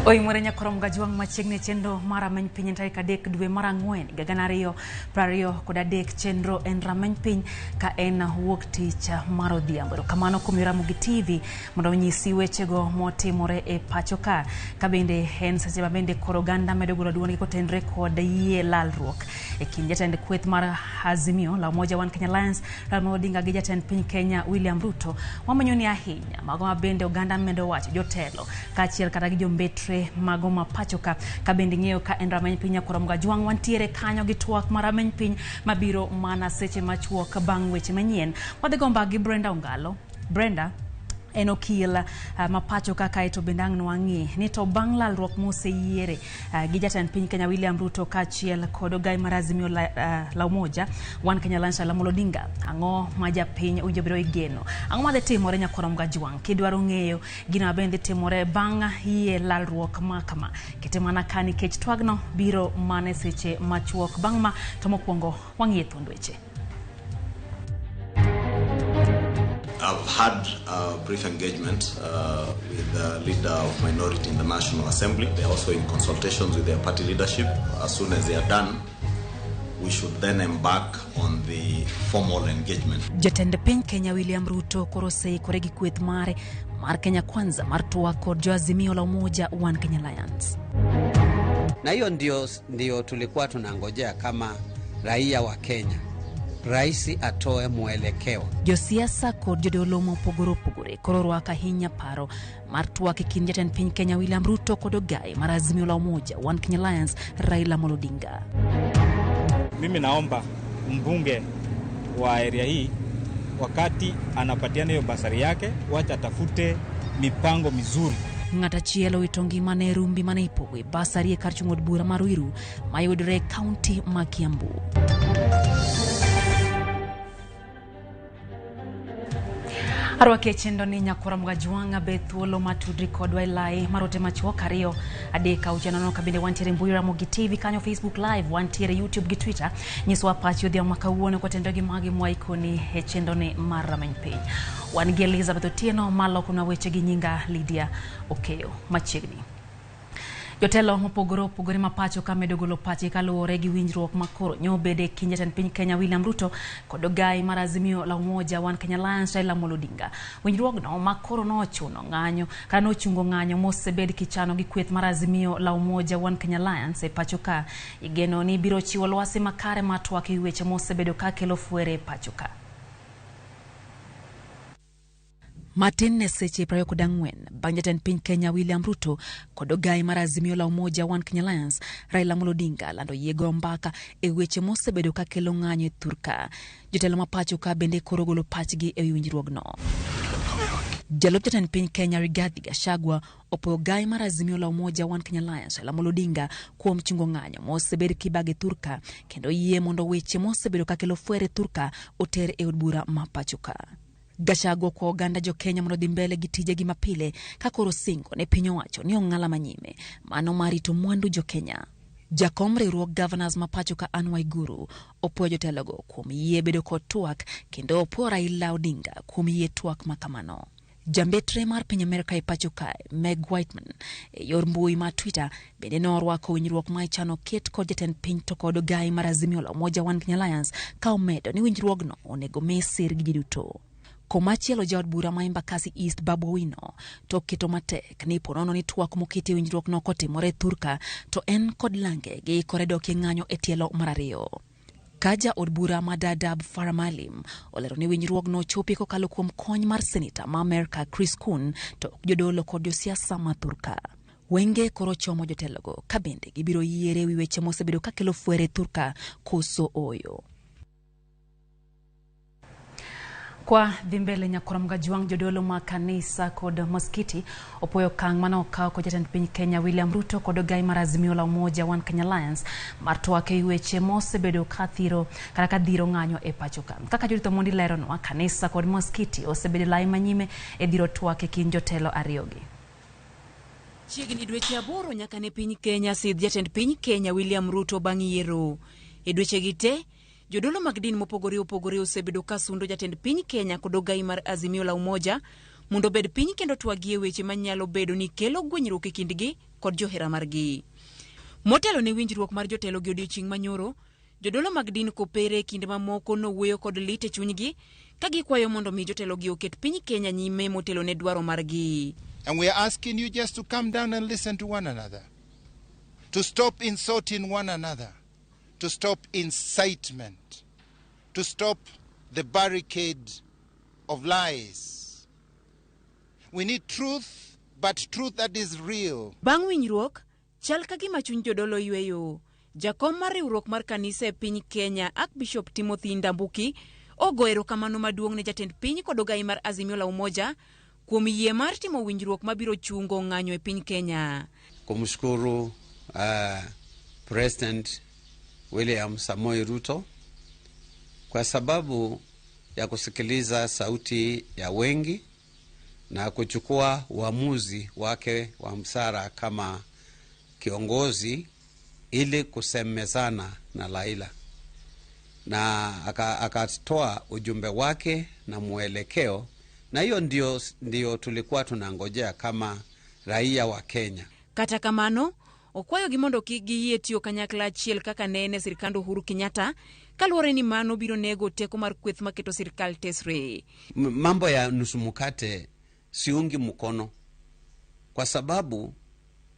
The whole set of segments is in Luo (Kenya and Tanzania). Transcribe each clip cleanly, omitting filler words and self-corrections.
Oimore nyakorom gajwang' machiegni e chenro mar rameny piny en tarik 3 dwe mar 4 higa 2023. Chenro en rameny piny ka en wuok tich mar odhiambo. Erokamano kuom Ramogi TV mondo onyisi wechego motimore e pacho ka. Ka bende en seche ma bende koro oganda medo golo duondgi kotenore kod yie lalruok e kind jatend kweth mar Azimio la Umoja One Kenya Alliance Raila Odinga gi jatend piny Kenya William Ruto. Wamenyo ni ahinya mago ma bende oganda medo wacho jotelo kaachiel kata gi jombetre mago ma pacho ka. Ka bende ing'eyo ka en rameny piny nyakwar Mgajwang' wantiere kanyo gi twak mar rameny piny mabiro mana seche machuok bang' weche manyien. Wadhi go mbaka gi Brenda Ongalo. Brenda en okil ma pacho ka, kaeto bende ang' nwang'i ni to bang' lalruok moseyiere gi jatend piny Kenya William Ruto kaachiel kod ogai mar Azimio la Umoja One Kenya Alliance Raila Amolo Odinga, ang'o ma japiny owinjo biro igeno? Ang'o madhi timore nyakwar Mgajwang'? Kidwaro ng'eyo gino mabende dhi timore bang' yie lalruok ma kama, kete mana ka nikech twagno biro mana e seche machuok bang' ma. To mokwongo wang'iye thuond weche. I've had a brief engagement with the leader of minority in the National Assembly. They're also in consultations with their party leadership. As soon as they are done, we should then embark on the formal engagement. Jatend piny Kenya William Ruto koro oseikore gi kweth mare mar Kenya Kwanza mar twak kod jo Azimio la Umoja One Kenya Alliance. Na hiyo ndio tulikuwa tunangojea kama raia wa Kenya, rais atoe mwelekeo. Josiasa kod jodolo mopogore opogore koro orwako ahinya paro mar twak e kind jatend piny Kenya William Ruto kod ogai mar Azimio la Umoja One Kenya Alliance Raila Amolo Odinga. Mimi naomba mbunge wa area hii, wakati anapatiana hiyo basari yake, wacha atafute mipango mizuri. Ng'at achiel owito ngimane e rumbi mane ipogo e basari e kar chung' od bura mar Ruiru mayudore e kaunti ma Kiambu. Arwaki e chenro ni nyakwara Mgajwang' be thuolo matudri kodwa e lai mar ote machuok 2 3 6 0. Ka bende wantiere mbui Ramogi TV kanyo, Facebook Live wantiere, YouTube gi Twitter. Nyiswa pachi odhiambo ma kawuono kotenore gi magi mwaikoni e chenro ni mar rameny piny. Wan gi Elizabeth Otieno malokonwa weche gi nyinga Lydia Okeyo. Machiegni jotelo mopogore opogore ma pacho ka medo golo pachgi kaluwore gi winjruok ma koro nyobede e kind jatend piny Kenya William Ruto kod ogai mar Azimio la Umoja One Kenya Alliance Raila Amolo Odinga. Winjruogno ma koro nochuno ng'anyo kata nochungo ng'anyo mosebed kichano gi kweth mar Azimio la Umoja One Kenya Alliance e pacho ka, igeno ni biro chiwo lwasi makare mar twak e weche mosebedo ka kelo fwere e pacho ka. Matin ne seche 24 bang' jatend piny Kenya William Ruto kod ogai mar Azimio la Umoja One Kenya Alliance Raila Amolo Odinga lando yie go mbaka e weche mosebedo ka kelo ng'anyo e thurka. Jotelo ma pacho ka bende koro golo pachgi e wi winjruogno. Jalup jatend piny Kenya Rigathi Gachagua opuoyo ogai mar Azimio la Umoja One Kenya Alliance Raila Amolo Odinga kuom chungo ng'anyo mosebed kibago e thurka kendo yie mondo weche mosebedo ka kelo fwere e thurka oter e od bura ma pacho ka. Gachagua okwayo oganda jo Kenya mondo odhi mbele gi tijegi mapile ka koro singo ne piny owacho ni ong'ala manyime mano mar rito mwandu jo Kenya. Jakom riwruog governors ma pacho ka Anne Waiguru opuoyo jotelogo kuom yie bedo kod twak kendo opuoyo Raila Odinga kuom yie twak ma kamano. Jambetre mar piny Amerka e pacho kae Meg Whitman e yor mbui mar Twitter bende norwako winjruok ma ichano ket kod jatend piny to kod ogai mar Azimio la Umoja One Kenya Alliance ka omedo ni winjruogno onego mi sir gi ji duto. Komachielo jaod bura ma Embakasi East Babu Owino to oketo matek ni ponono ni twak moketi e winjruokno kotimore e thurka to en kod lange giikore dokie ng'anyo e tielo mar 2. Ka jaod bura ma Dadaab Farah Maalim olero ni winjruogno ochopi kokalo kuom kony mar seneta ma Amerka Chris Coons to ok jodolo kod josiasa ma thurka. Wenge koro chomo jotelogo ka bende gibiro yiere wi weche mosebedo ka kelo fwere thurka koso oyo. Kwa dhi mbele nyakwar Mgajwang' jodolo ma kanisa kod maskiti opuoyo okang' mane okaw kod jatend piny Kenya William Ruto kod ogai mar Azimio la Umoja One Kenya Alliance mar twak e weche mosebedo ka thiro kata ka dhiro ng'anyo e pacho ka. Kaka Judith Omondi leronwa, kanisa kod maskiti osebedo lai manyime e dhiro twak e kind jotelo ariyogi. Chiegni dweche 8 nyaka ne piny Kenya sidh jatend piny Kenya William Ruto bang' yiero. E dwechegi te, jodolo mag din mopogore opogore osebedo ka sundo jatend piny Kenya kod ogai mar Azimio la Umoja mondo obed piny kendo twagie weche manyalo bedo ni kelo gwenyruok e kindgi kod johera margi. Motelo ne winjruok mar jotelo gi odiochieng' manyoro, jodolo mag din kopere e kinde mamoko nowuoyo kod lit e chunygi ka gikwayo mondo mi jotelogi oket piny Kenya nyime motelo ne dwaro margi. And we are asking you just to come down and listen to one another, to stop insulting one another, to stop incitement, to stop the barricade of lies. We need truth, but truth that is real. Bang' winjruok, chal ka gima chuny jodolo yweyo. Jakom mar riwruok mar kanisa e piny Kenya, Archbishop Timothy Ndambuki, ogo erokamano maduong' ne jatend piny kod ogai mar Azimio la Umoja kuom yie mar timo winjruok mabiro chungo ng'anyo e piny Kenya. Kumshukuru President William Samoei Ruto kwa sababu ya kusikiliza sauti ya wengi na kuchukua uamuzi wake wa msara kama kiongozi ili kusemezana na Raila, na akatoa ujumbe wake na mwelekeo, na hiyo ndio tulikuwa tunangojea kama raia wa Kenya. Kata kamano, okwayogi mondo kik giyie tiyo kanyakla achiel kaka ne en e sirkand Uhuru Kenyatta, kaluwore ni mano biro nego teko mar kweth maketo sirkal tesre. Mambo ya nusu mkate siungi mkono, kwa sababu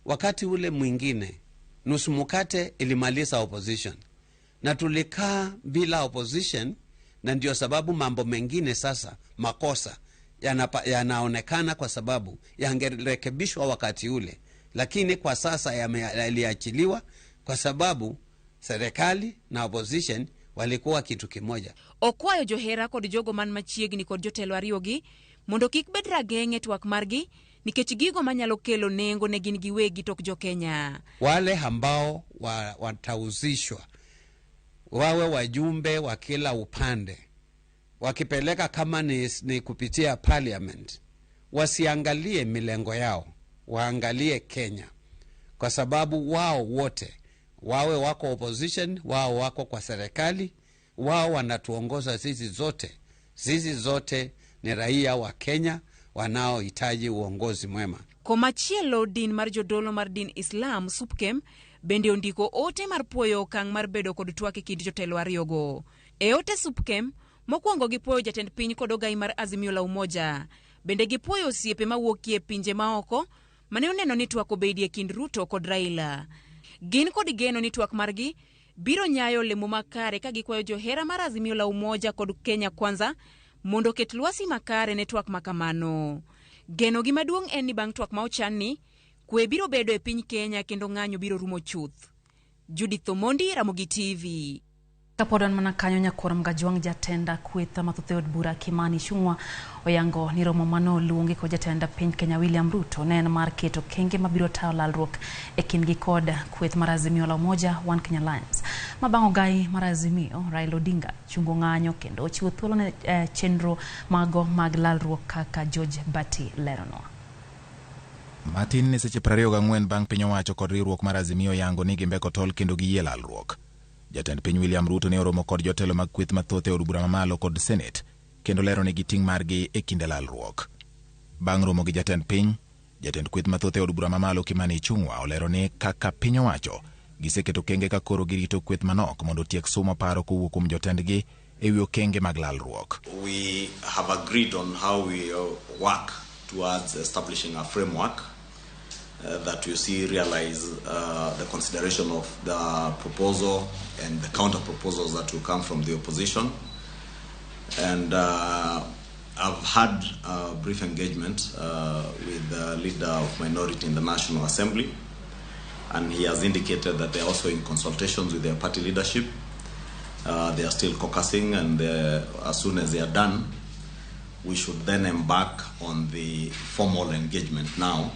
wakati ule mwingine nusu mkate ilimaliza opposition na tulikaa bila opposition, na ndio sababu mambo mengine sasa makosa yanaonekana kwa sababu yangerekebishwa wakati ule, lakini kwa sasa yaliachiliwa kwa sababu serikali na opposition walikuwa kitu kimoja. Okwayo johera kod jogo man machiegni kod jotelo ariyogi mondo kik bed rageng' e twak margi nikech gigo manyalo kelo nengo ne gin giwegi tok jo-Kenya. Wale ambao watahusishwa wawe wajumbe wa kila upande, wakipeleka kama ni kupitia parliament, wasiangalie milengo yao, waangalie Kenya, kwa sababu wao wote wawe wako opposition, wao wako kwa serikali, wao wanatuongoza sisi zote. Sisi zote ni raia wa Kenya wanaohitaji uongozi mwema. Komachielo, din mar jodolo mar din Islam Supkem bende ondiko ote mar puoyo okang' mar bedo kod twak e kind jotelo ariyogo. E ote Supkem, mokwongo gipuoyo jatend piny kod ogai mar Azimio la Umoja. Bende gipuoyo osiepe mawuokie pinje maoko mane oneno ni twak obedie e kind Ruto kod Raila. Gin kod geno ni twak margi biro nyayo olemo makare ka gikwayo johera mar Azimio la Umoja kod Kenya Kwanza mondo oket lwasi makare ne twak makamano. Genogi maduong' en ni bang' twak ma ochanni, kwe biro bedo e piny Kenya kendo ng'anyo biro rumo chuth. Judith Omondi, Ramogi TV. Kapod wan mana kanyo, nyakwar Mgajwang' jatend kweth mathoth e od bura Kimani Ichung'wa oyango ni romo mane kod jatend piny Kenya William Ruto ne en mar keto okenge mabiro tayo lalruok e kindgi kod kweth mar Azimio la Umoja One Kenya Alliance. Ma bang' ogai mar Azimio Raila Odinga chungo ng'anyo kendo ochiwo thuolo ne chenro mago mag lalruok kaka George Bati leronwa. Matin ne seche 24 bang' piny owacho kod riwruok mar Azimio yango ni gimbeko tol kendo giyie lalruok. Jatend piny William Ruto ne oromo kod jotelo mag kweth mathoth e od bura mamalo kod Senate kendo lero negi ting' margi e kinde lalruok. Bang' romo gi jatend piny, jatend kweth mathoth e od bura mamalo Kimani Ichung'wa olero ni kaka piny owacho giseketo okenge ka koro girito kweth manok mondo otiek sumo paro kowuok kuom jotendgi e wi okenge mag lalruok. We have agreed on how we work towards establishing a framework that you see realize the consideration of the proposal and the counter proposals that will come from the opposition. And I've had a brief engagement with the leader of minority in the National Assembly, and he has indicated that they are also in consultations with their party leadership. They are still caucusing, and as soon as they are done, we should then embark on the formal engagement now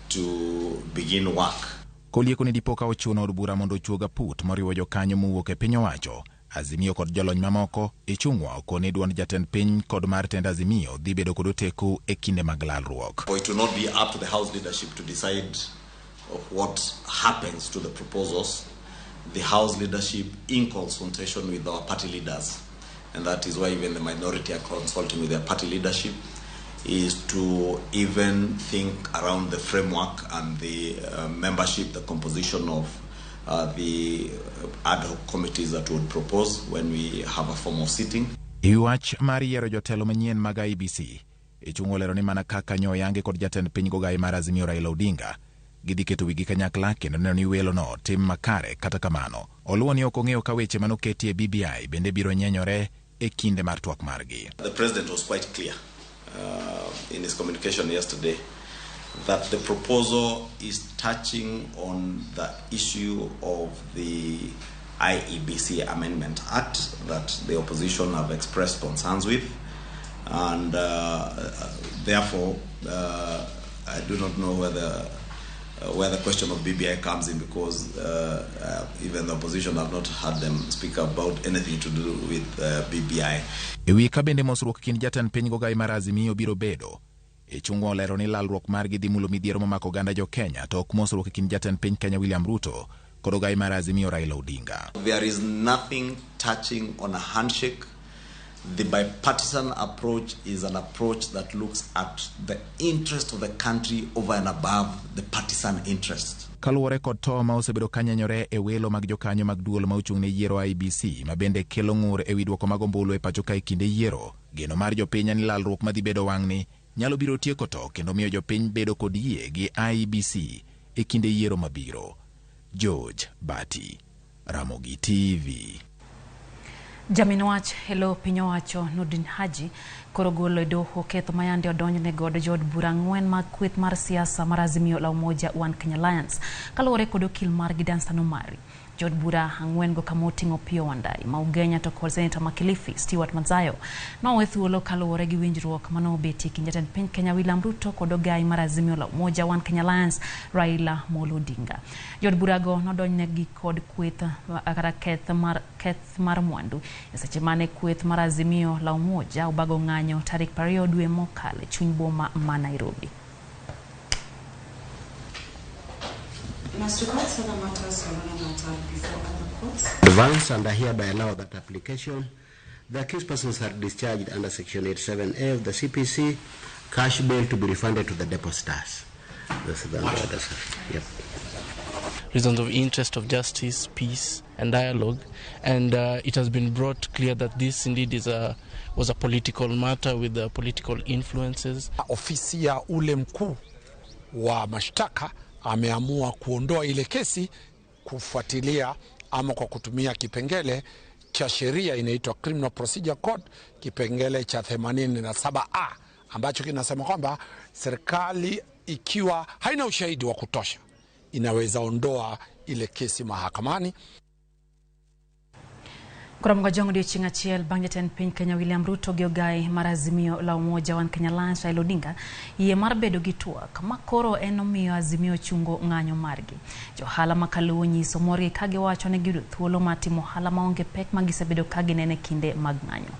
to begin work. Kolieko ni dipo ka ochuno od bura mondo ochuog aput moriwo jokanyo mowuok e piny owacho, Azimio kod jolony mamoko, Ichung'wa okoni duond jatend piny kod mar tend Azimio dhi bedo kod oteku e kinde mag lalruok. It will not be up to the House leadership to decide of what happens to the proposals. The House leadership, in consultation with our party leaders, and that is why even the minority are consulting with their party leadership, is to even think around the framework and the membership, the composition of the ad hoc committees that we would propose when we have a formal sitting. E wach mar yiero jotelo manyien mag IEBC, Ichung'wa olero ni mana kaka nyo oyangi kod jatend piny gogai mar Azimio Raila Odinga, gidhi keto wigi kanyakla kendo neno ni welono tim makare. Kata kamano, oluwo ni ok ong'eyo ka weche manoketi e BBI bende biro nyenyore e kinde mar twak margi. The president was quite clear in his communication yesterday that the proposal is touching on the issue of the IEBC Amendment Act that the opposition have expressed concerns with, and therefore I do not know whether where the question of BBI comes in, because even the opposition have not had them speak about anything to do with BBI. E wi ka bende mosruok kind jatend piny gogai mar Azimio biro bedo, Ichung'wa olero ni lalruok margi dhi mulo midhiero momako oganda jo Kenya to ok mosruok e kind jatend piny Kenya William Ruto kod ogai mar Azimio Raila Odinga. There is nothing touching on a handshake. The bipartisan approach is an approach that looks at the interest of the country over and above the partisan interest. Kaluwore kod to ma osebedo kanyenyore e welo mag jokanyo mag duol ma ochung' ne yiero IEBC ma bende kelo ng'ur e wi duoko mag ombulu e pacho ka e kinde yiero, geno mar jopiny en ni lalruok madhi bedo wang'ni nyalo biro tieko to kendo miyo jopiny bedo kod yie gi IEBC e kinde yiero mabiro. George Bati, Ramogi TV. Jamin wach elo piny owacho Nurdin Haji koro golo e doho ketho mayande odonjne godo jood bura ang'wen mag kweth mar siasa mar Azimio la Umoja One Kenya Alliance kaluwore kod okil margi Danstan Omari. Jood bura ang'wen go kama oting'o Opiyo Wandayi ma Ugenya to kod seneta ma Kilifi Stewart Madzayo nowe thuolo kaluwore gi winjruok manobetie kind jatend piny Kenya William Ruto kod ogai mar Azimio la Umoja One Kenya Alliance Raila Amolo Odinga. Jood burago nodonjnegi kod kweth kata keth mar mwandu e seche mane kweth mar Azimio la Umoja obago ng'anyo tarik 20 dwe mokalo e chuny boma ma Nairobi. Must record other matters or other matter before other courts. Advance and I hereby allow that application. The accused persons are discharged under Section 87A of the CPC, cash bail to be refunded to the depositors. That's the order, sir. Yep. Reasons of interest of justice, peace, and dialogue, and it has been brought clear that this indeed was a political matter with the political influences. Ofisi ya ule mkuu wa mashtaka ameamua kuondoa ile kesi kufuatilia ama kwa kutumia kipengele cha sheria inaitwa Criminal Procedure Code, kipengele cha 87A ambacho kinasema kwamba serikali ikiwa haina ushahidi wa kutosha inaweza ondoa ile kesi mahakamani. Koro jong odiochieng' achiel bang' jatend piny Kenya William Ruto gi ogai mar Azimio la Umoja One Kenya Alliance Raila Odinga yie mar bedo gi twak ma koro en omiyo Azimio chungo ng'anyo margi. Johala ma Kaluo nyiso morgi ka giwacho ni giyudo thuolo mar timo ohala maonge pek ma gisebedo ka ginene kinde mag ng'anyo.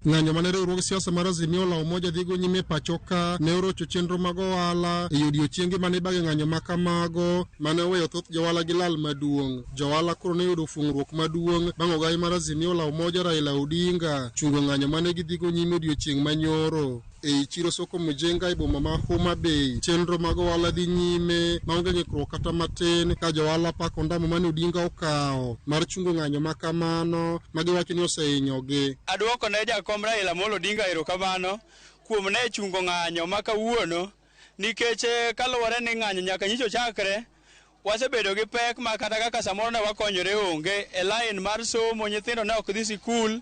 Ng'anyo mane riwruog siasa mar Azimio la Umoja dhigo nyime pacho ka ne orocho chenro mag ohala e odiochienge mane ibage ng'anyo ma kamago mane oweyo thoth johala gi lal maduong'. Johala koro ne oyudo fung'ruok maduong' bang' ogai mar Azimio la Umoja Raila Odinga chungo ng'anyo mane gidhigo nyime odiochieng' manyoro. Ei chiro Soko Mjenga e boma ma Homa Bay, chenro mag ohala dhi nyime maonge ng'ikruok kata matin ka johala pako ndamo mane Odinga okawo mar chungo ng'anyo ma kamano ma giwacho ni osehinyogi. Aduoko ne jakom Raila Amolo Odinga erokamano kuom ne chungo ng'anyo ma kawuono nikech kaluwore ni ng'anyo nyaka nyicho chakre wasebedo gi pek ma kata kaka samoro ne wakonyore onge e line mar somo, nyithindo ne ok dhi sikul,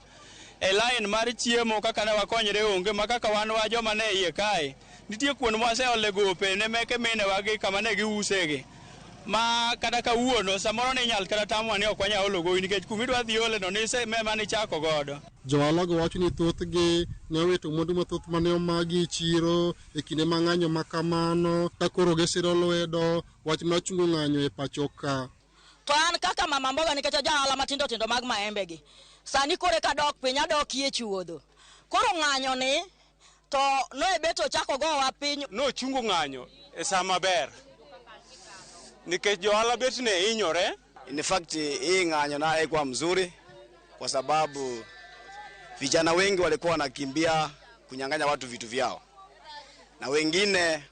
e line mar chiemo kaka ne wakonyre onge ma kaka wan wa joma ne iye kae nitie kuond mwaseole gope ne meke minewa gi kama ne giusegi ma kata kawuono samoro ne inyal kata tamwa ni ok wanyal olo gowi nikech kumidwa dhi ole no nise mema nichako godo. Johala go wacho ni thothgi ne owito mwandu mathoth mane omagi e chiro e kinde ma ng'anyo ma kamano ka koro gisiro lwedo wach mar chungo ng'anyo e pacho ka. To an kaka mama mboga nikech ajahala matindo tindo mag maembe gi sani kore kadok piny adokie chuodho. Koro ng'anyo ni to noebeto ochako gowa piny. Nochungo ng'anyo e saa maber nikech johala bet ne hinyore. In fact hii ng'anyo na haikuwa mzuri kwa sababu Vijana wengi walikuwa wanakimbia kunyang'anya watu vitu vyao, na wengine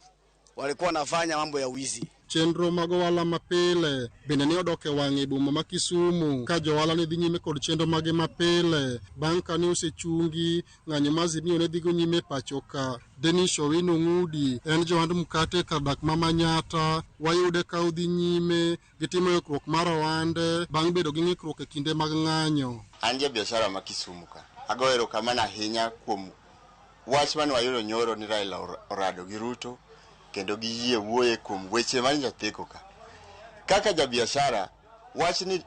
walikuwa wanafanya mambo ya wizi. Chenro mag ohala mapile bende ne odok e wang' e boma ma Kisumu ka johala ne dhi nyime kod chenro mage mapile bang' ka ne osechungi ng'anyo ma Azimio ne dhigo nyime e pacho ka. Dennis Owino Ng'udi en johand mkate kar dak ma Manyata wayude ka odhi nyime gi timo ikruok mar ohande bang' bedo gi ng'ikruok e kinde mag ng'anyo. An ja biashara ma Kisumu ka. Agoyo erokamano ahinya kuom wach mane wayudo nyoro ni Raila orado gi Ruto kendo giyie wuoye kuom weche man jatheko ka. Kaka jabiashara, wach ni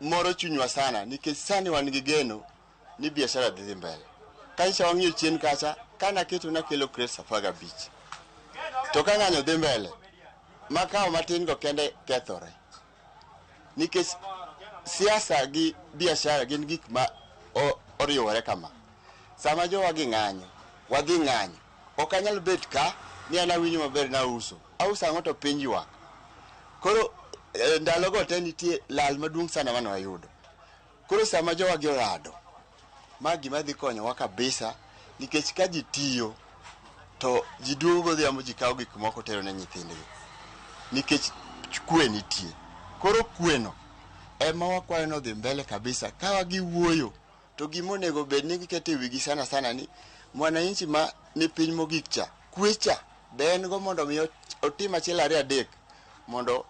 moro chunywa sana nikech sani wan gi geno ni biashara dhi mbele. Kanisa wang'iyo chien kacha, kana keto nakelo crates 15. To ka ng'anyo dhi mbele, makao matin go kende kethore. Nikech siasa gi biashara gin gik ma oriwore kama. Sama jowa gi ng'anyo, wadhi ng'anyo. Ok anyal bet ka ni an awinjo maber nauso. Auso ang'o to piny ywak. Koro ndalogo te nitie lal maduong' sana mane wayudo. Koro sama jowa gi orado, ma gima dhi konyowa kabisa nikech ka ji tiyo to ji duogo godhiambo ji kawo gik moko tero ne nyithindgi nikech kwe nitie. Koro kweno ema wakwayo ni odhi mbele kabisa ka giwuoyo to gima onego bed ni giketo e wigi sana sana ni mwananchi ma ni piny mogik cha kwe cha be en go mondo mi otim achiel ariyo adek mondo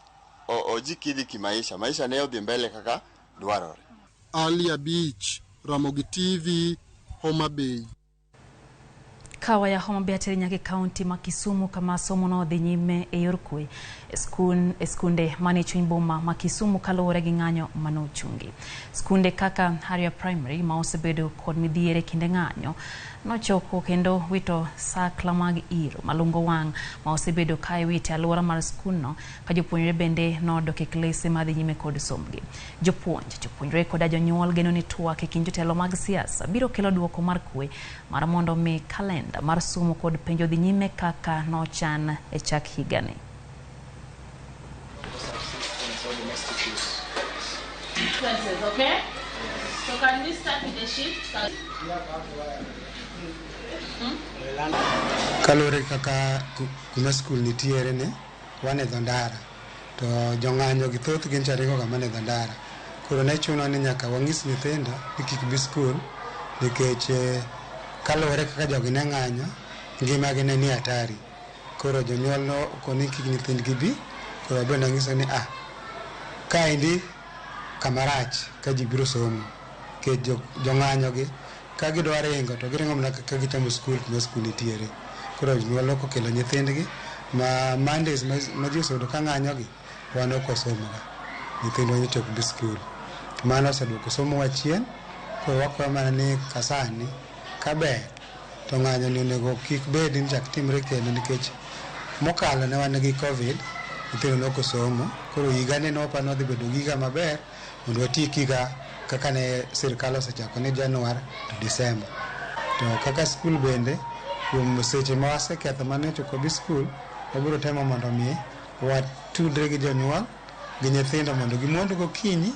ojikidhi kimaisha maisha ne odhi mbele kaka dwarore. Ali Abich, Ramogi TV, Homa Bay. Kawaya Homa Bay ateri nyaka e kaunti ma Kisumu kama somo nodhi nyime e yor kwe e skunde manie chuny boma ma Kisumu kaluwore gi ng'anyo manochungi. Skunde kaka Haria Primary ma osebedo kod midhiero e kinde ng'anyo nochoko kendo wito sakla mag iro malungo wang' ma osebedo ka iwito e alwora mar skundno ka jopuonjre bende nodok e klese madhi nyime kod sombgi. Jopuonj, jopuonjre koda jonyuol geno ni twak e kind jotelo mag siasa biro kelo duoko mar kwe mar mondo mi kalenda mar somo kod penj odhi nyime kaka nochan e chak higani. Okay? So can we start with the shift? Kaluwore kaka kuma skul nitiere ni wan e dho ndara to jong'anyo gi thoth gin charingo ga mana e dho ndara. Koro ne chuno ni nyaka wang'is nyithindo ni kik bi skul nikech kaluwore kaka jogi ne ng'anyo, ngimagi ne ni hatari. Koro jonyuol nokoni kik nyithindgi bi, koro abende ang'iso ni kaendi kama rach ka ji biro somo nikech jong'anyo gi ka gidwa ringo to giringo mana ka gichomo skul kuma skul nitiere. Koro jonyuol okelo nyithindgi ma Mondays ma ji oseyudo ka ng'anyo gi wan ok wasomoga, nyithindwa nyocha ok bi skul. Mano oseduoko somo wa chien, koro wakwayo mana ni kasani kaber to ng'anyo ni onego kik bed ni chak timre kendo nikech mokalo ne wan gi Covid, nyithindo ne ok osomo. Koro higani ne waparo ni wadhi bedo gi higa maber mondo watiek higa kaka ne sirikal osechako ni Januar to Disemba. To kaka skul bende kuom seche ma waseketho mane ok wabi skul, wabiro temo mondo mi watudre gi jonyuol gi nyithindo mondo gimond gokinyi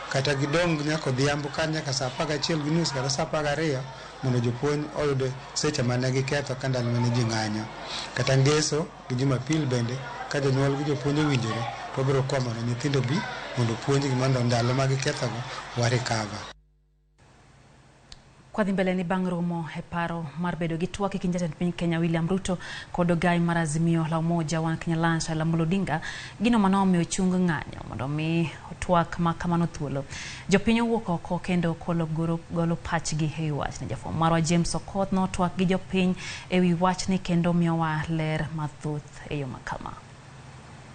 kata gidong nyaka odhiambo ka nyaka saa 11:30 kata saa 12 mondo jopuonj oyud seche mane giketho ka ndalo mane ji ng'anyo. Kata ngeso gi Jumapil bende ka jonyuol gi jopuonj owinjore to wabiro kwayo mondo nyithindo bi mondo opuonjgi mondo ndalo ma gikethogo wa recover. Kwadhi mbele ni bang' romo e paro mar bedo gi twak e kind jatend piny Kenya William Ruto kod ogai mar Azimio la Umoja One Kenya Alliance Raila Amolo Odinga, gino mane omiyo chung ng'anyo mondo mi twak ma kamano thuolo. Jopiny owuok oko kendo golo pachgi e wi wachni. Jafwambo marwa James Okoth notwak gi jopiny e wi wachni kendo miyowa ler mathoth e yo makama.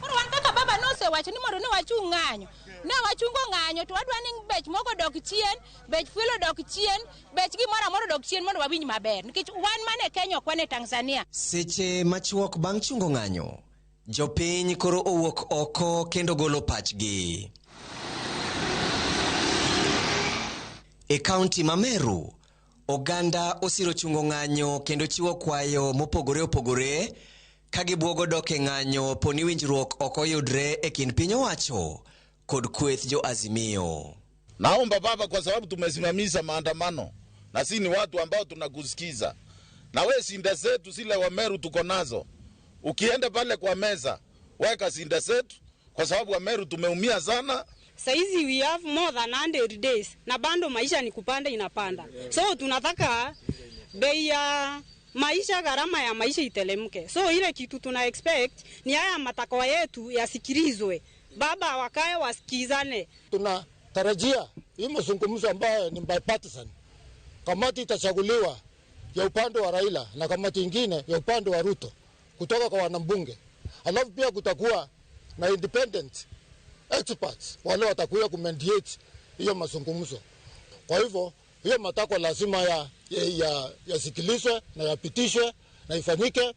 Koro wan kaka baba nosewacho ni mondo ne wachung ng'anyo, ne wachungo ng'anyo to wadwa ni bech mogo dok chien, bech fuel odok chien, bech gimoro amora odok chien mondo wawinj maber nikech wan mana e Kenya ok wan e Tanzania. Seche machuok bang' chungo ng'anyo, jopiny koro owuok oko kendo golo pachgi. E kaunti ma Meru, oganda osiro chungo ng'anyo kendo chiwo kwayo mopogore opogore ka gibuogo dok e ng'anyo poni winjruok ok oyudre e kind piny owacho kod kweth jo Azimio. Naomba baba, kwa sababu tumesimamisha maandamano, na si ni watu ambao tunakusikiza. Na we shinda zetu zile wa Meru tuko nazo, ukienda pale kwa meza weka shinda zetu, kwa sababu wa Meru tumeumia sana. Saizi we have more than 100 days na bado maisha ni kupanda inapanda. So tunataka bei ya maisha, gharama ya maisha itelemke. So ile kitu tuna expect ni haya matakwa yetu yasikilizwe. Baba wakae wasikizane. Tunatarajia hii mazungumzo ambayo ni bipartisan, kamati itachaguliwa ya upande wa Raila na kamati ingine ya upande wa Ruto kutoka kwa wanambunge. Alafu pia kutakuwa na independent experts wale watakuja kumediate hiyo mazungumzo. Kwa hivyo hiyo matakwa lazima yasikilizwe na yapitishwe na ifanyike,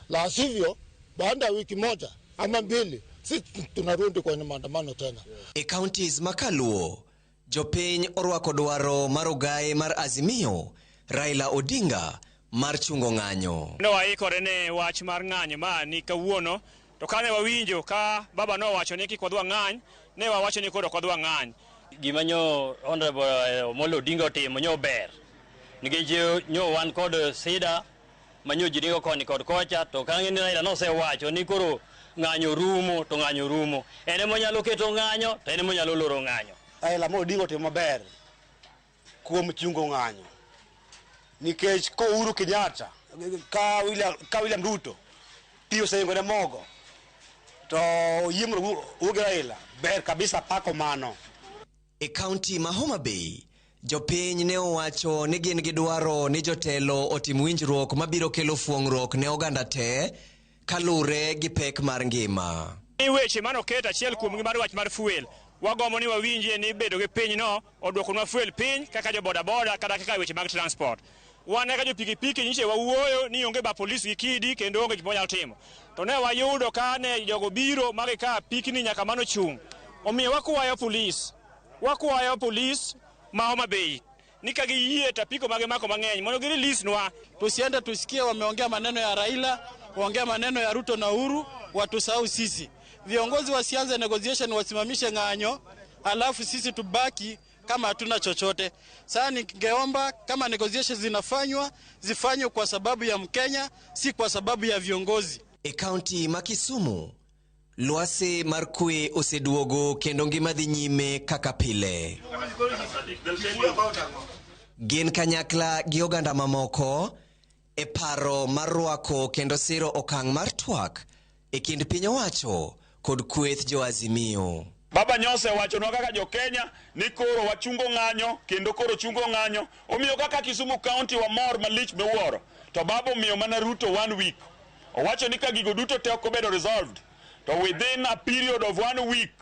la sivyo baada ya wiki moja ama mbili sisi tunarudi kwenye maandamano tena. E counties makaluo, jopiny orwako dwaro mar ogaye mar Azimio Raila Odinga mar chungo ng'anyo. Ne waikore ne wach mar ng'anyo ma ni kawuono, to kane wawinjo ka baba nowacho ni kik wadwa ng'any, ne wawacho ni koro ok wadwa ng'any. Gima nyo Honorable Omolo Odinga otimo nyo ber, nikech nyo wan kod sida manyo ji ringo koni kod kocha, to ka ni Raila nosewacho ni koro ng'anyo rumo, to ng'anyo rumo. En ema onyalo keto ng'anyo, to en ema onyalo loro ng'anyo. Raila Amolo Odinga otimo maber kuom chungo ng'anyo, nikech ko Uhuru Kenyatta ka William Ruto pi oseyingone mogo to oyie mondo owuog gi Raila, ber kabisa pako mano. E kaunti ma Homa Bay, jopiny ne owacho ni gin gidwaro ni jotelo otim winjruok mabiro kelo fuong'ruok ne oganda te kalure gi pek mar ngima. Ni weche manoket achiel kuomgi mar wach mar fuel, wagombo ni wawinjie ni bedo gi piny no oduokonwa fuel piny kaka jo bodaboda kata kaka weche mag transport. Wan kaka jo pikipiki nyiche wawuoyo ni onge ba polis gi kidi kendo onge gima wanyalo timo. To ne wayudo ka ne jogo biro ma gikawo apikni nyaka mano chung'. Omiyo wakwayo polis ma Homa Bay ni ka giyie to apiko ma gimako mang'eny mondo gi release nwa. Tusiende tusikie wameongea maneno ya Raila, waongea maneno ya Ruto na Uhuru, watusahau sisi. Viongozi wasianze negotiation, wasimamishe ng'anyo, alafu sisi tubaki kama hatuna chochote. Sasa ningeomba kama negotiations zinafanywa, zifanywe kwa sababu ya Mkenya, si kwa sababu ya viongozi. E kaunti ma Kisumu, lwasi mar kwe oseduogo kendo ngima dhi nyime kaka pile. Gin kanyakla gi oganda mamoko e paro mar rwako kendo siro okang' mar twak e kind piny owacho kod kweth jo Azimio. Baba Nyose wachonwa kaka jo Kenya ni koro wachungo ng'anyo kendo koro chungo ng'anyo. Omiyo kaka Kisumu County wamor malich miwuoro. To baba omiyo mana Ruto 1 week. Owacho ni ka gigo duto te ok obedo resolved, to within a period of 1 week,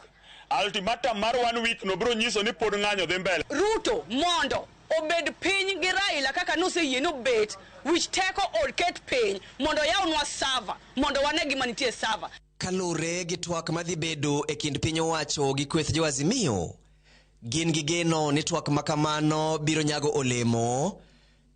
ultimatum mar 1 week no biro nyiso ni pod ng'anyo dhi mbele. Ruto mondo obed piny gi Raila kaka noseyie nobet, wich teko oket piny mondo yawnwa sava, mondo wane gima nitie sava. Kalure gi twak madhi bedo e kind piny owacho gi kweth jo Azimio, gin gi geno ni twak makamano biro nyago olemo,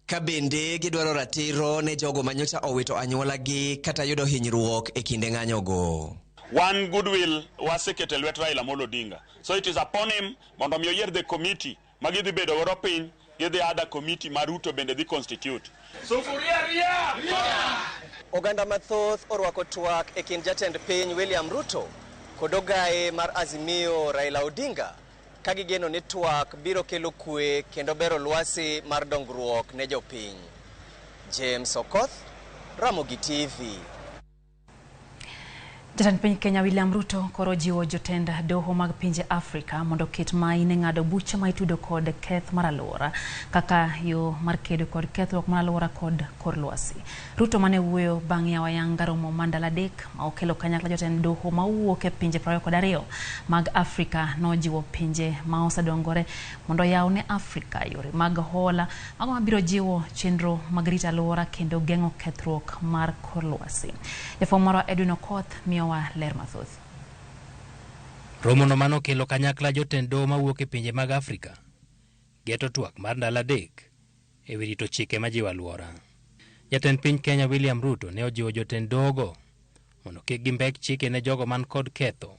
ka bende gidwaro ratiro ne jogo manyocha owito anyuolagi kata yudo hinyruok e kinde ng'anyogo. One goodwill waseketo e lwet Raila Amolo Odinga. So it is upon him mondo mi oyier the committee ma gidhi bedo godo piny gi the other committee ma Ruto bende dhi constitute. Sufuria ria! Oganda mathoth orwako twak e kind jatend piny William Ruto kod ogaye mar Azimio Raila Odinga ka gigeno ni twak biro kelo kwe kendo bero lwasi mar dongruok ne jopiny. James Okoth, Ramogi TV. Jatend piny Kenya William Ruto koro jiwo jotend doho mag pinje Afrika mondo oket main e ng'ado buche ma itudo kod keth mar alwora kaka yo mar kedo kod kethruok mar alwora kod kor lwasi. Ruto mane wuoyo bang' yawo ayanga romo mar ndalo 3 ma okelo kanyakla jotend doho mawuok e pinje 22 mag Afrika nojiwo pinje ma osedongore mondo oyaw ne Afrika yore mag hola mago mabiro jiwo chenro mag rito alwora kendo geng'o kethruok mar kor lwasi. Jafwambo marwa Edwin Okoth miyo ler mathoth. Romono manokelo kanyakla jotend doho mawuok e pinje mag Afrika geto twak mar ndalo 3 e wi rito chike majiwo alwora. Jatend piny Kenya William Ruto ne ojiwo jotend dohogo mondo kik gimbek chike ne jogo man kod ketho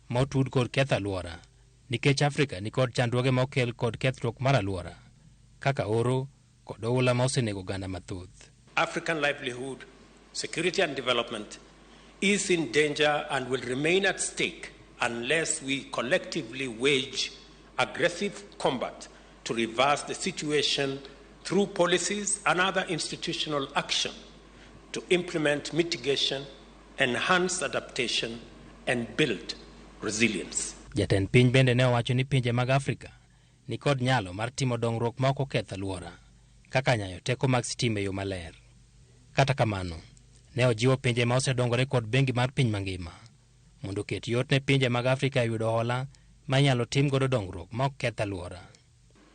ma otud kod ketho alwora, nikech Afrika nikod chandruoge ma okel kod kethruok mar alwora kaka oro, kod oula ma osenego oganda mathoth. African livelihood, security and development is in danger and will remain at stake unless we collectively wage aggressive combat to reverse the situation through policies and other institutional action to implement mitigation, enhance adaptation, and build resilience. Jatend piny bende ne owacho ni pinje mag Afrika ni kod nyalo mar timo dongruok ma ok oketh alwora, kaka nyayo teko mag sitima e yo maler. Kata kamano, ne ojiwo pinje ma osedongore kod bengi mar piny mangima mondo oket yot ne pinje mag Afrika e yudo hola ma inyalo tim godo dongruok ma ok keth alwora.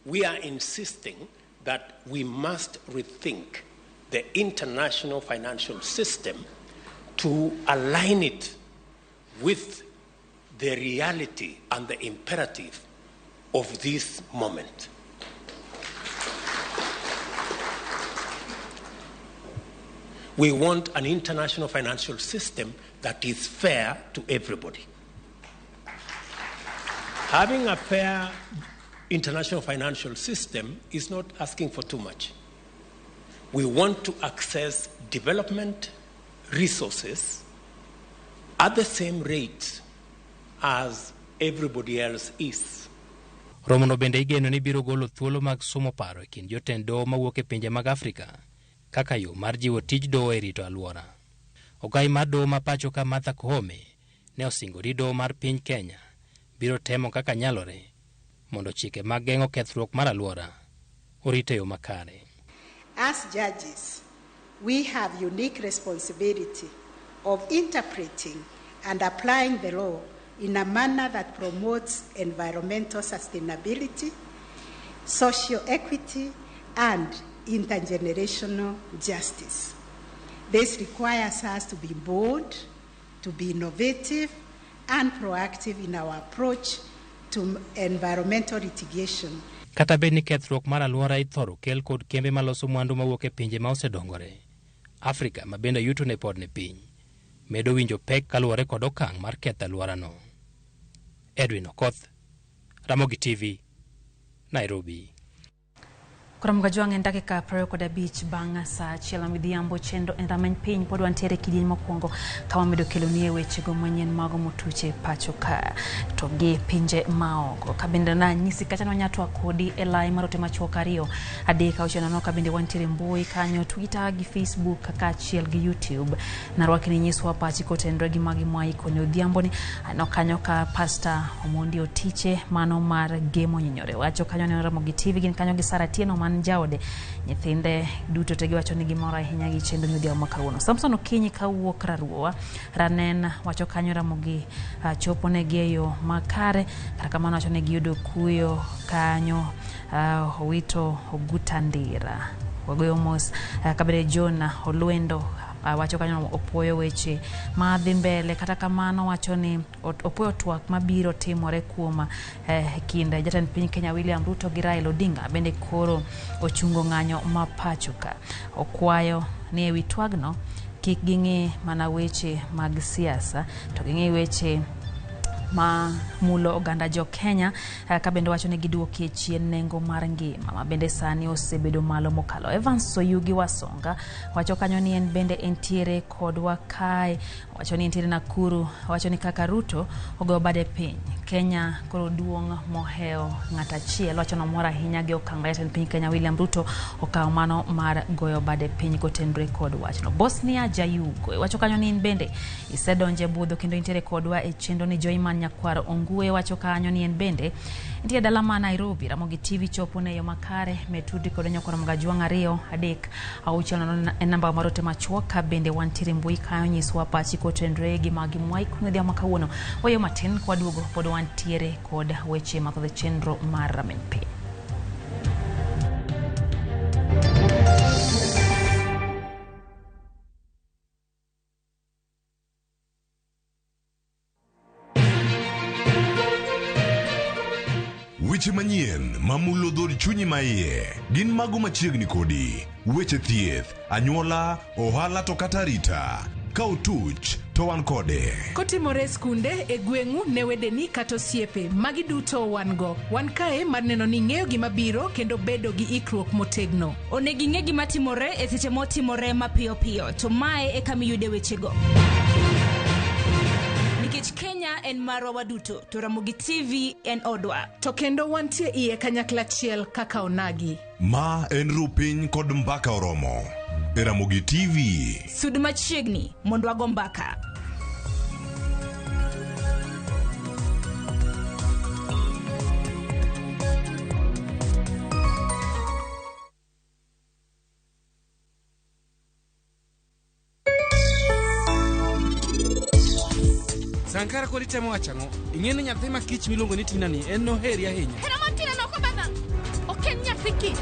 We are insisting that we must rethink the international financial system to align it with the reality and the imperative of this moment. We want an international financial system that is fair to everybody. Having a fair international financial system is not asking for too much. We want to access development resources at the same rate as everybody else is. Romono bende igeno ni biro golo thuolo mag somo paro e kind jotend doho mawuok e pinje mag Afrika kaka yo mar jiwo tij doho e rito alwora. Ogai mar doho ma pacho ka Martha Koome ne osingo ni doho mar piny Kenya biro temo kaka nyalore mondo chike mag geng'o kethruok mar alwora orit e yo makare. As judges, we have unique responsibility of interpreting and applying the law in a manner that promotes environmental sustainability, social equity, and intergenerational justice. This requires us to be bold, to be innovative, and proactive in our approach to environmental litigation. Kata bed ni kethruok mar alwora ithoro kel kod kembe maloso mwandu mawuok e pinje ma osedongore, Afrika ma bende yutone pod ni piny, medo winjo pek kaluwore kod okang' mar ketho alworano. Edwin Okoth, Ramogi TV, Nairobi. Koro Jwang' en dakika 25 bang' saa 1 midhiambo chenro en rameny piny pod wantiere kidieny mokwongo ka wamedo keloni e wechego manyien mago motuche pacho ka to gi pinje maoko. Ka bende nanyisi kacha ni wanya twak kodi e lai mar ote machuok 2 3 6 4 ka bende wantiere mbui kanyo Twitter gi Facebook kaachiel gi YouTube. Narwaki ni nyiswa pachi kotenore gi magi mwaikoni odhiambo ni. Aneno kanyo ka Pastor Omondi Otiche mano mar Gemo Nyinyore wacho kanyo ne Ramogi TV gin kanyo gi Sarah Tieno man jaode nyithinde duto te giwacho ni gimor ahinya gi chenro midhiambo ma kawuono. Samson Okinyi kawuok Raruowa Ranen wacho kanyo Ramogi chopo negi e yo makare, kata kamano wacho ni giyudo kuyo kanyo Owito Oguta Ndira wagoyo mos. Kabere John Olwendo wacho kanyo opuoyo weche madhi mbele, kata kamano wacho ni opuoyo twak mabiro timore kuom kind jatend piny Kenya William Ruto gi Raila Odinga bende koro ochungo ng'anyo ma pacho ka. Okwayo ni ewi twagno kik ging'i mana weche mag siasa to ging'i weche ma mulo oganda jo Kenya, ka bende wacho ni giduokie chien nengo mar ngima ma bende sani osebedo malo mokalo. Evans Oyugi Wasonga wacho kanyo ni en bende entiere kodwa kae, wacho ni entiere Nakuru, wacho ni kaka Ruto ogoyo bade piny Kenya koro duong' mohewo ng'at achiel, wacho ni omor ahinya gi okang' ma jatend piny Kenya William Ruto okawo mano mar goyo bade piny kotenore kod wachno. Bosnia Jayugo wacho kanyo ni in bende isedonje budho kendo intiere kodwa e chenro ni. Joyman Nyakwar Ongue wacho kanyo ni en bende nitie dala ma Nairobi. Ramogi TV chopo ne yo makare metudi kod nyakwar Mgajwang' 2 3 6 0 en namba mar ote machuok. Ka bende wantiere mbui kanyo, nyiswa pachi kotenore gi magi mwaikoni odhiambo ma kawuono. Wayo matin kwaduogo pod wantiere kod weche mathoth e chenro mar rameny piny. Weche manyien mamulo dhood chunyi maiye gin mago machiegni kodi. Weche thieth, anyuola, ohala to kata arita. Ka otuch to to wan kode. Kotimore e skunde, e gweng'u, ne wedeni kata osiepe, magi duto wan go. Wan kae mar neno ni ing'eyo gima biro kendo bedo gi ikruok motegno. Onego ing'e gima timore e seche motimore mapiyo piyo, to mae e kama iyude wechego. Nikech Kenya en marwa waduto, to Ramogi TV en odwa. To kendo wantie iye kanyakla achiel kaka onagi. Ma en ru piny kod mbaka oromo. E Ramogi TV. Sud machiegni mondo wago mbaka. Sankara kod itemo wacho ang'o? Ing'e ni nyathi ma kich miluongo ni Tina ni en noheri ahinya. Hera mar Tina no kobadha. Ok en nyathi kich.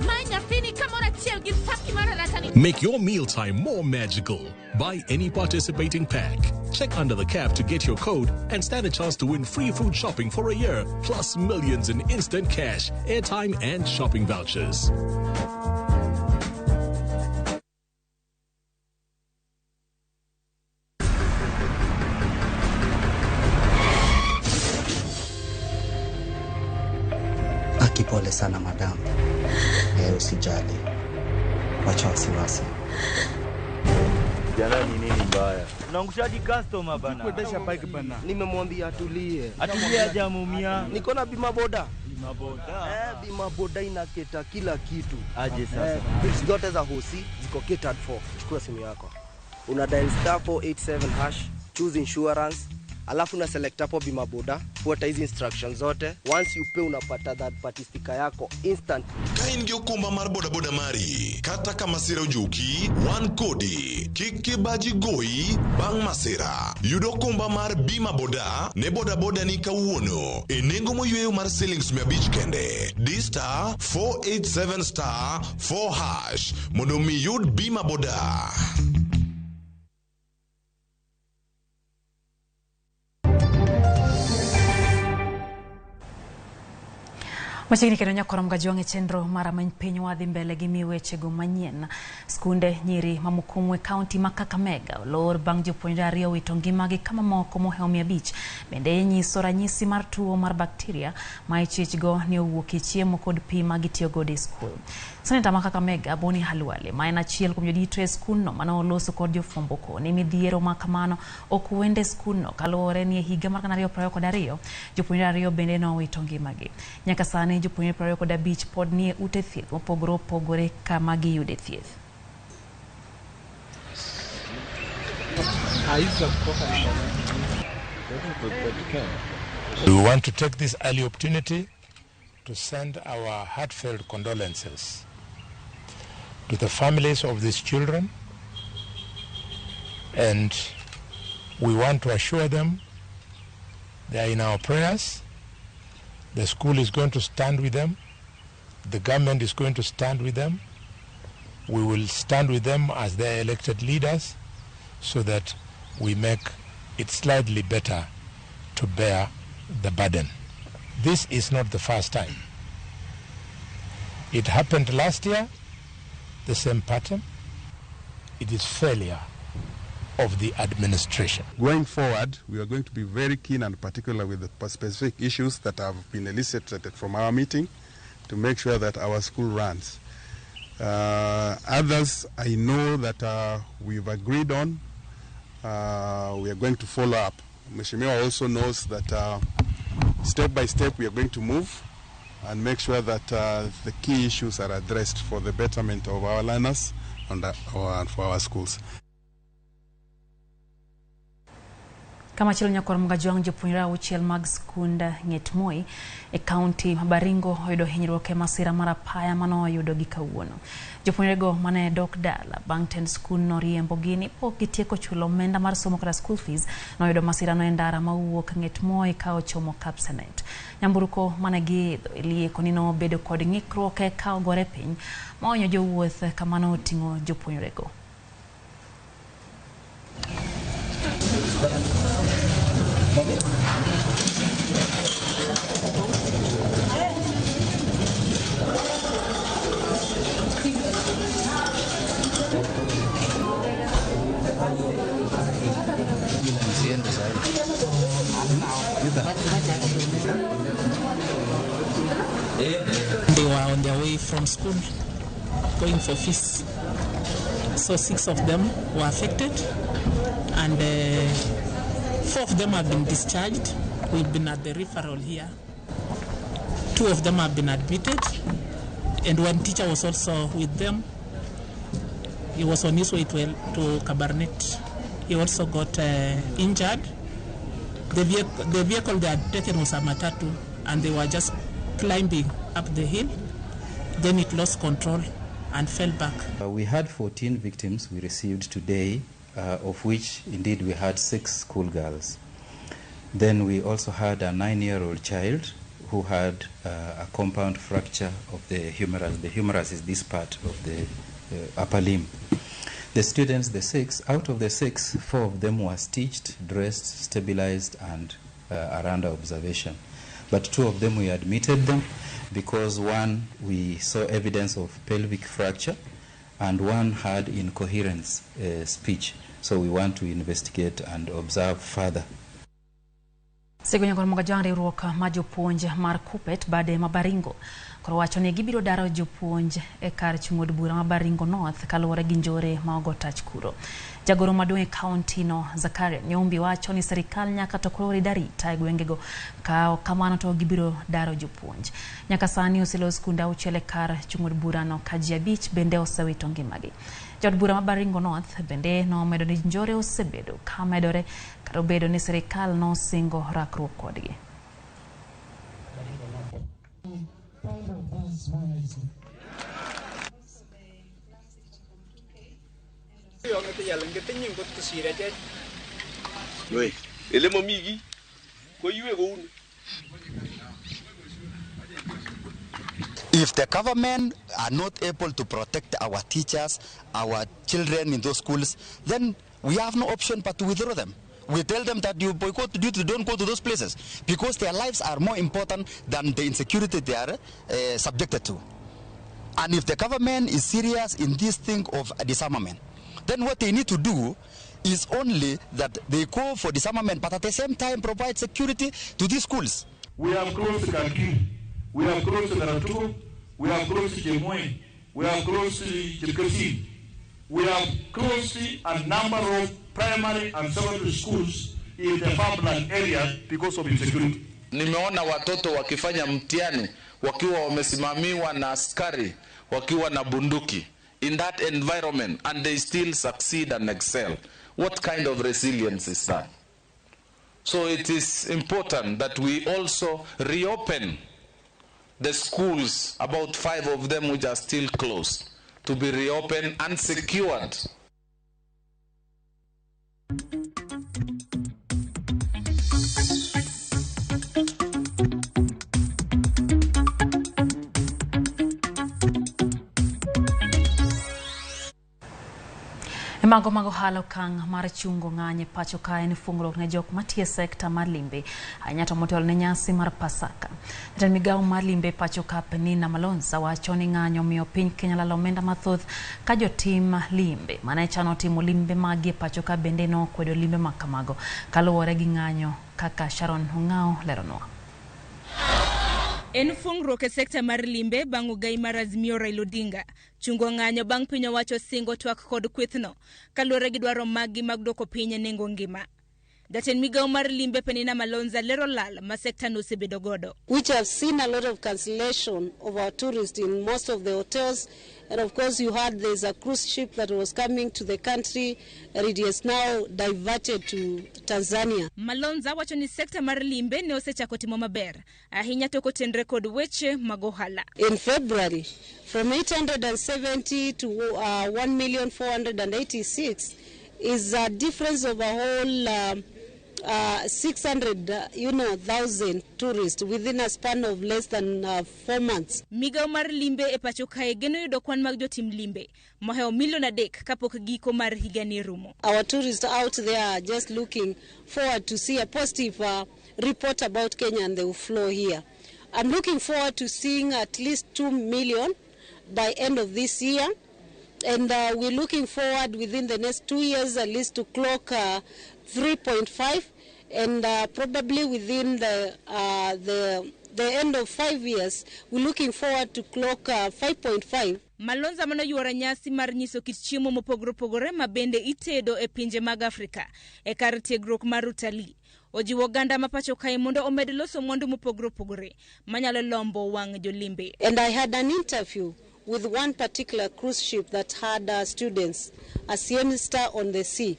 Ma nyathini kamoro achiel gi saki mar aratani. Make your mealtime more magical. Buy any participating pack. Check under the cap to get your code and stand a chance to win free food shopping for a year, plus millions in instant cash, airtime, and shopping vouchers. Aki, pole sana madam. Eh, usijali, wacha wasiwasi. Jana ni nini mbaya? Unaangushaji customer bana. Kuendesha bike bana. Nimemwambia atulie. Atulie hajamuumia. Niko na bima boda. Bima boda. Eh, bima boda inaketa kila kitu. Aje sasa. Eh, bills zote za hosi ziko catered for. Chukua simu yako. Una dial star 487 hash, choose insurance, alafu una select hapo bima boda, fuata hizi instructions zote. Once you pay unapata third party sticker yako instant. Ka in gi okumba mar bodaboda mari, kata ka masira ojuki, wan kodi. Kik kibaji goyi bang' masira. Yud okumba mar bima boda ne bodaboda ni kawuono e nengo moyweyo mar silings 500 kende. Di star 487 star 4 hash mondo mi yud bima boda. Machiegni kendo nyakorom gajwang' e chenro mar Rameny Piny wadhi mbele gi mi wechego manyien. Skunde nyiri ma Mukumu e kaunti ma Kakamega olor bang' jopuonjre ariyo wito ngimagi ka mamoko mohewo 500 bende nyiso ranyisi mar tuo mar bakteria ma ichich go ni owuok e chiemo kod pi ma gitiyo godo e skul. Seneta ma Kakamega Boni Khalwale ma en achiel kuom jodito e skundno mane oloso kod jofwambo koni midhiero ma kamano ok wende skundno kaluwore ni e higa mar 2022 jopuonjre ariyo bende nowito ngimagi. Nyaka sani jopuonjre 25 pod nie ute thieth mopogore opogore kama giyude thieth. We want to take this early opportunity to send our heartfelt condolences to the families of these children, and we want to assure them they are in our prayers. The school is going to stand with them. The government is going to stand with them. We will stand with them as their elected leaders so that we make it slightly better to bear the burden. This is not the first time. It happened last year, the same pattern. It is failure of the administration. Going forward, we are going to be very keen and particular with the specific issues that have been elicited from our meeting to make sure that our school runs. Others I know that we've agreed on, we are going to follow up. Mheshimiwa also knows that step by step we are going to move and make sure that the key issues are addressed for the betterment of our learners and for our schools. Kamachielo nyakwar Mgajwang' jopuonjre auchiel mag skund Ng'et Moi e kaunti ma Baringo oyudo hinyruok e masira mar apaya mane oyudo gi kawuono. Jopuonjrego mane dok dala bang' tend skundno riembogi ni pok gitieko chulo omenda mar somo kata school fees noyudo masirano e ndara mawuok Ng'et Moi ka ochomo Kapseret. Nyamburko mane giidho ilieko ni nobedo kod ng'ikruok ka ogore piny ma ohinyo jowuoth kamano oting'o jopuonjrego. They were on their way from school, going for fees. So 6 of them were affected, and 4 of them have been discharged. We've been at the referral here. 2 of them have been admitted, and 1 teacher was also with them. He was on his way to Kabarnet. He also got injured. The vehicle they had taken was a matatu, and they were just climbing up the hill. Then it lost control and fell back. We had 14 victims we received today, of which indeed we had 6 schoolgirls. Then we also had a 9-year-old child who had a compound fracture of the humerus. The humerus is this part of the upper limb. The students, the 6, out of the 6, 4 of them were stitched, dressed, stabilized, and are under observation. But 2 of them, we admitted them because 1, we saw evidence of pelvic fracture, and 1 had incoherent speech. So we want to investigate and observe further. Sigo nyakor moga riwruok ma jopuonj mar Kupet bade ma Baringo koro wacho ni gibiro daro jopuonj e kar chung' od bura ma Baringo North kaluwore gi njore ma ogo tach kuro. Jagoro maduong' e kaunti no Zakaria Nyombi wacho ni sirikal nyaka to koro rid arita e gwengego ka kamano to gibiro daro jopuonj. Nyaka sani oselos skunde 6 e kar chung' od burano ka ji 5 bende osewito ngimagi. Jaod bura ma Baringo North bende nomedo ni njore osebedo ka medore kata obedo ni sirikal nosingo rakruok kodgi. If the government are not able to protect our teachers, our children in those schools, then we have no option but to withdraw them. We tell them that you boycott duty, don't go to those places, because their lives are more important than the insecurity they are subjected to. And if the government is serious in this thing of disarmament, then what they need to do is only that they go for disarmament, but at the same time provide security to these schools. We have closed Kakiri, we have closed Karatuko, we have closed Chemoe, we have closed Chepkesi. We have closed a number of primary and secondary schools in the farmland area because of insecurity. Nimeona watoto wakifanya mtihani wakiwa wamesimamiwa na askari wakiwa na bunduki in that environment, and they still succeed and excel. What kind of resilience is that? So it is important that we also reopen the schools, about 5 of them which are still closed, to be reopened and secured. Mago mago halo kang mar chungo ng'anye pacho ka en fungruok ne jok matiyo e sekta mar limbe ahinya to motelo ne nyasi mar Pasaka. Jatend migawo mar limbe pacho ka Penina Malonza wacho ni ng'anyo miyo piny Kenya lalo omenda mathoth ka jotim limbe mane chano timo limbe magi e pacho ka bende nokwedo limbe makamago kaluwore gi ng'anyo kaka Sharon Ong'ao leronwa. En fungruok e sekta mar limbe bang' ogai mar Azimio Raila Odinga chungo ng'anyo bang' piny owacho singo twak kod kwethno kaluwore gi dwaro maggi mag dwoko piny nengo ngima. Jatend migawo mar limbe Penina Malonza lero lal ma sekta no osebedo godo. Which have seen a lot of cancellation of our tourists in most of the hotels, and of course you heard there's a cruise ship that was coming to the country and it is now diverted to Tanzania. Malonza wacho ni sekta mar limbe ne osechako timo maber ahinya to kotenre kod weche mag ohala. In February, from 870 to 1,486,000 is a difference of a whole 600, thousand tourists within a span of less than 4 months. Migawo mar limbe e pacho kae geno yudo kwan mag jotim limbe mohewo milion 3 kapok giko mar higani rumo. Our tourists out there are just looking forward to see a positive report about Kenya, and they will flow here. I'm looking forward to seeing at least 2 million by end of this year. And we're looking forward within the next 2 years at least to clock 3.5, And probably within the end of 5 years, we're looking forward to clock 5.5. Malonza mano yuoro nyasi mar nyiso kit chiemo mopogore opogore ma bende itedo e pinje mag Afrika e kar tiegruok mar utalii. Ojiwo oganda ma pacho kae mondo omed loso mwandu mopogore opogore manyalo lombo wang' jolimbe. And I had an interview with one particular cruise ship that had students, a Siesta on the Sea.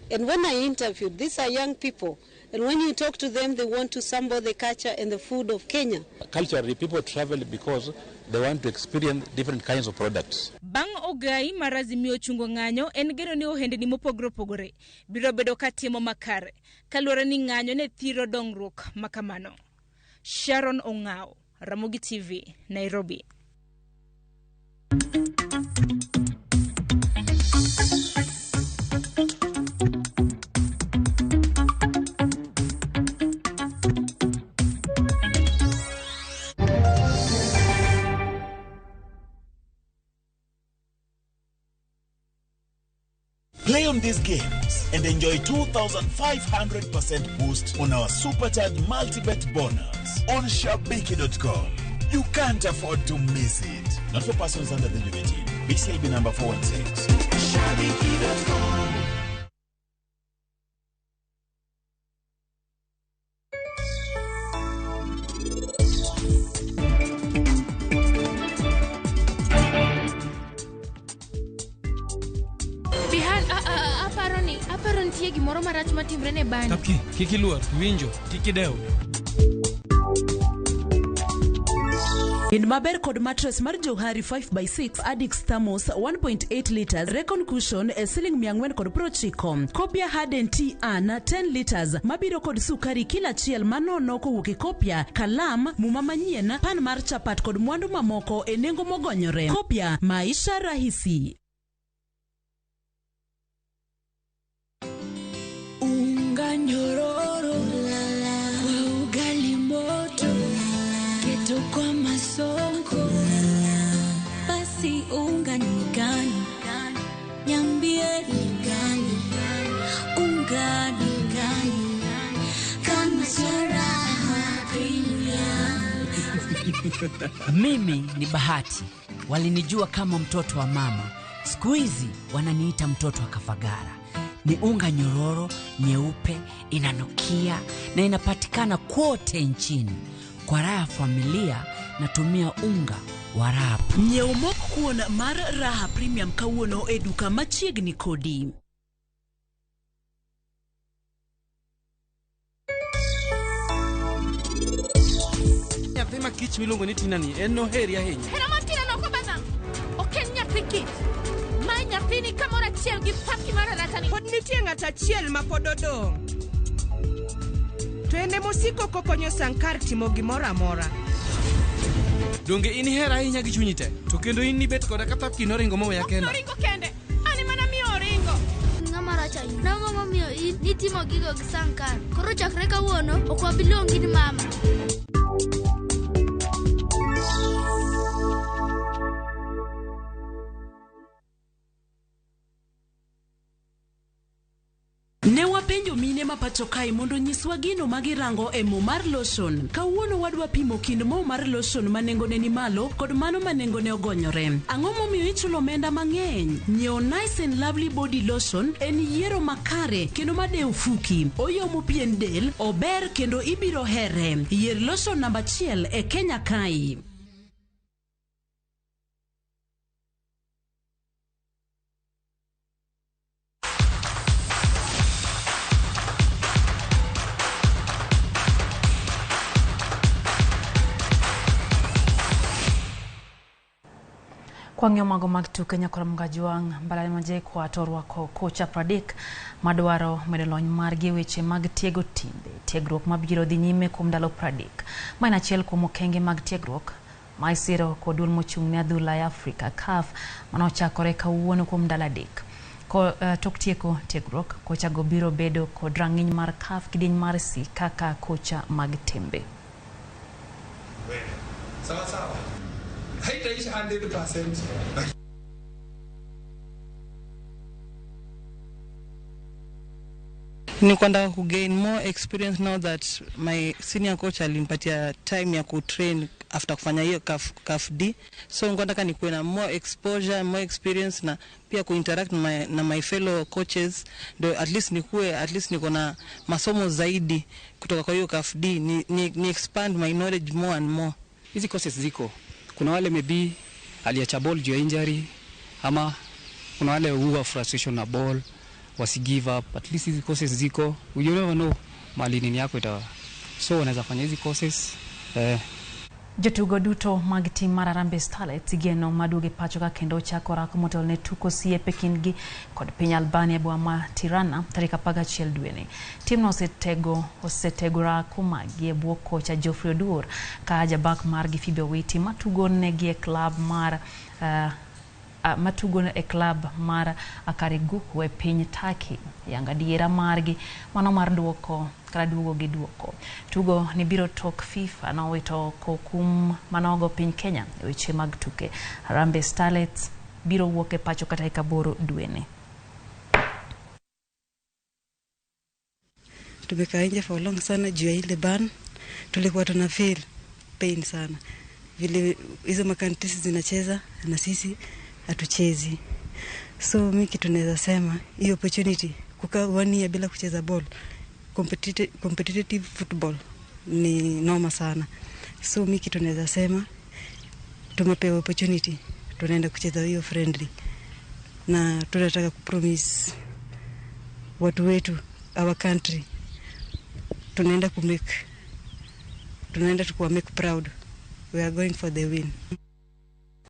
And when I interviewed, these are young people. And when you talk to them, they want to sample the culture and the food of Kenya. Culturally, people travel because they want to experience different kinds of products. Bang' ogai mar Azimio chungo ng'anyo en geno ni ohendni mopogore opogore biro bedo ka timo makare kaluwore ni ng'anyo ne thiro dongruok makamano. Sharon Ong'ao, Ramogi TV, Nairobi. Play on these games and enjoy 2,500% boost on our Supercharged Multibet bonus on Shabiki.com. You can't afford to miss it. Not for persons under the age of 18. BCLB number 416. Shabiki.com. Aparo nitie gimoro marach matimre ne bani. Tapki, kik iluor, winjo, kik idew. In maber kod mattress mar Johari 5x6 Adix Thermos 1.8 liters Recon cushion e siling 490. Kopia Harden Tea An 10 liters mabiro kod sukari kila achiel manono kowuok e Kopia, kalam, muma manyien, pan mar chapat kod mwandu mamoko e nengo mogonyore. Kopia, maisha rahisi. Unga nyororo kwa ugali moto, keto kwa masonko, basi unga ni gani? Niambie ni gani? Unga ni gani? Kama Raha Premium. Mimi ni Bahati, walinijua kama mtoto wa mama. Siku hizi wananiita mtoto wa Kafagara. Ni unga nyororo, nyeupe, inanukia na inapatikana kote nchini. Kwa raha ya familia natumia unga wa Raha. Nyiew mok kuon mar Raha Premium kawuono e duka machiegni kodi. Nyathi ma kich miluongo ni Tina ni en noheri ahinya. Hera mar Tina no kobana. Ok en nyathi kich. Ma nyathini kamoro achiel gi paki mar aratani. Pod nitie ng'at achiel ma pod odong'. To en emosiko kokonyo Sankar timo gimoro amora. Donge in ihera ahinya gi chunyi te, to kendo in nibet koda ka Tapki noringo moweya kenda. Ok noringo kende, an ema namiyo oringo. Ng'ama rach ahinya. Nang'o momiyo in nitimo gigo gi Sankar? Koro chakre kawuono, ok wabi luongi ni mama. Ne wapenjo mine ma pacho kae mondo nyiswa gino ma girango e mo mar lotion. Kawuono wadwa pimo kind mo mar lotion ma nengone ni malo kod mano ma nengone ogonyore. Ang'o momiyo ichulo omenda mang'eny? Nyiewo Nice and Lovely Body Lotion en yiero makare kendo madewo fuki. Oyomo pien del, ober kendo ibiro here. Yier lotion namba 1 e Kenya kae. Kwang'iyo mago mag tuke nyakora Mgajwang' mbalariany ma JKUAT orwako kocha 30 madwaro medo lony margi e weche mag tiego timbe, tiegruok mabiro dhi nyime kuom ndalo 30. Ma en achiel kuom okenge mag tiegruok ma isiro kod duol mochung' ne adhula e Afrika CAF manochakore kawuono kuom ndalo 3. Tok tieko tiegruok, kocha go biro bedo kod rang'iny mar CAF kidieny mar C kaka kocha mag timbe. Sawa sawa. Haitaishi 100%. Nilikuwa nataka kugain more experience now that my senior coach alinipatia time ya kutrain after kufanya hiyo CAF D. So nilikuwa nataka nikuwe na more exposure, more experience na pia kuinteract na my fellow coaches, ndio at least nikuwe, at least niko na masomo zaidi kutoka kwa hiyo CAF D, ni expand my knowledge more and more. Hizi courses ziko, kuna wale maybe aliacha ball juu ya injury, ama kuna wale huwa frustration na ball wasi give up. At least hizi courses ziko, you never know mali nini yako ita, so wanaweza fanya hizi courses. Jotugo duto mag tim mar Harambee Starlets geno maduogo e pacho ka kendo chako orako motelo ne tuko osiepe kindgi kod piny Albania e boma ma Tirana tarik 11 dweni. Timno osetego orako maggi e bwo kocha Geoffrey Oduor ka jabak margi Phoebe Owiti matugo negi e klab mar matugo e klab mar Akariguku e piny Turkey yango adiera margi mano mar duoko kata duogo gi duoko. Tugo ni biro tok FIFA nowito oko kum manogo piny Kenya e weche mag tuke. Harambee Starlets biro wuok e pacho ka tarik 8 dweni. Tumekaa nje for long sana juu ya ile ban, tulikuwa tuna feel pain sana vile hizo macountries zinacheza na sisi hatuchezi. So mi kitu naweza sema, hiyo opportunity kukaa one year bila kucheza ball, competitive football ni noma sana. So mi kitu naweza sema, tumepewa opportunity, tunaenda kucheza hiyo friendly na tunataka kupromise watu wetu, our country, tunaenda kumake, tunaenda tukuwa make proud. We are going for the win.